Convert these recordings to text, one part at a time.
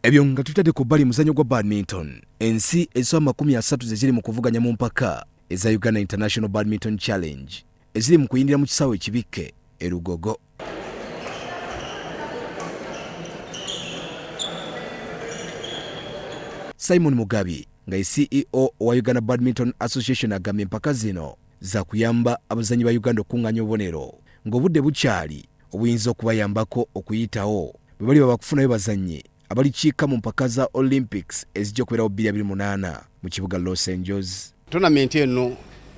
Ebyo nga tutadde ku bbali muzannyo gwa badminton, ensi ezisoba 30 ze ziri mu kuvuganya mu mpaka eza Uganda International Badminton Challenge eziri mu kuyindira mu kisaawe ekibikke e Lugogo. Simon Mugabi nga ye CEO owa Uganda Badminton Association agambye empaka zino za kuyamba abazannyi ba Uganda okukung'aanya obubonero ng'obudde bukyali obuyinza okubayambako okuyitawo bwe baliba bakufunayo bazannyi abalikiika mu mpaka za Olympics ezijja okubeerawo 2028 mu kibuga Los Angeles. Tournament eno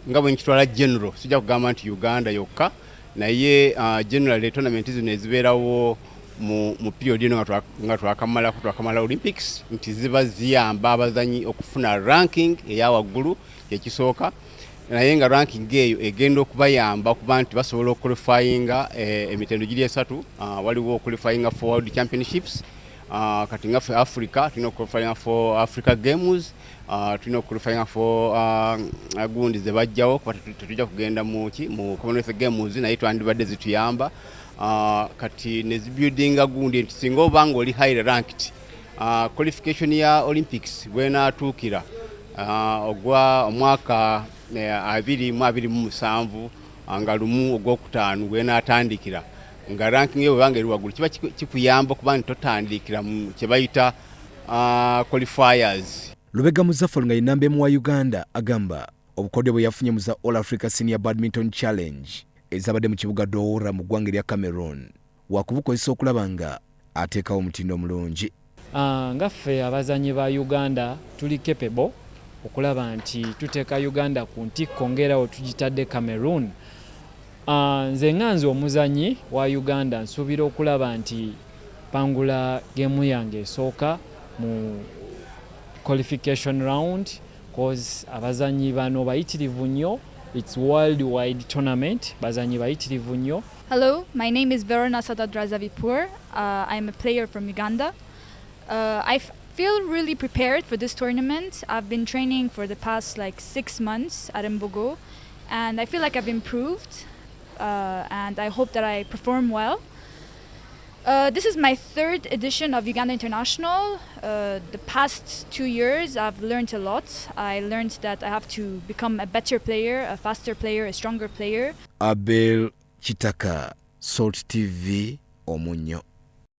nga bwe nkitwala general, sijja kugamba nti Uganda yokka, naye generally tournament zino ezibeerawo mu period eno nga twakamala Olympics, nti ziba ziyamba abazanyi okufuna ranking eya waggulu ekisooka, naye nga ranking eyo egenda okubayamba okuba nti basobola okuqualifyinga emitendo giri esatu. Waliwo qualifyinga for World Championships, kati nga ffe Africa tulina okuqualifyinga for Africa Games, tulina okuqualifyinga for gundi ze bajjawo kuba tetujja kugenda mu Commonwealth Games, naye twandibadde zituyamba. Kati ne zibuildinga gundi nti singa oba nga oli highly ranked, qualification ya Olympics bwenaatuukira ogwa omwaka 2027 nga 1 ogwokutaano bwenaatandikira, nga ranking yo bwebanga eri waggulu, kiba kikuyamba okuba nti totandikira mu kye bayita qualifiers. Lubega Muzaffar nga ye nnamba emu wa Uganda agamba obukodyo bwe yafunye mu za All Africa Senior Badminton Challenge ezabadde mu kibuga Douala mu ggwanga erya Cameroon wakubukozesa okulaba nga ateekawo omutindo omulungi. Nga ffe abazannyi ba Uganda tuli capable okulaba nti tuteeka Uganda ku ntikko ng'era we tugitadde Cameroon. Nze nga nze omuzannyi wa Uganda nsuubira okulaba nti pangula geemu yange esooka mu qualification round, cause abazannyi bano bayitirivu nnyo. It's world wide tournament, bazannyi bayitirivu nnyo. Hello, my name is Verona Sadat Razavipur. I'm a player from Uganda. I feel really prepared for this tournament. I've been training for the past 6 months at Mbogo, and I feel like I've improved, and I hope that I perform well. This is my third edition of Uganda International. The past 2 years I've learned a lot. I learned that I have to become a better player, a faster player, a stronger player. Abel Kitaka, Salt TV, Omunyo.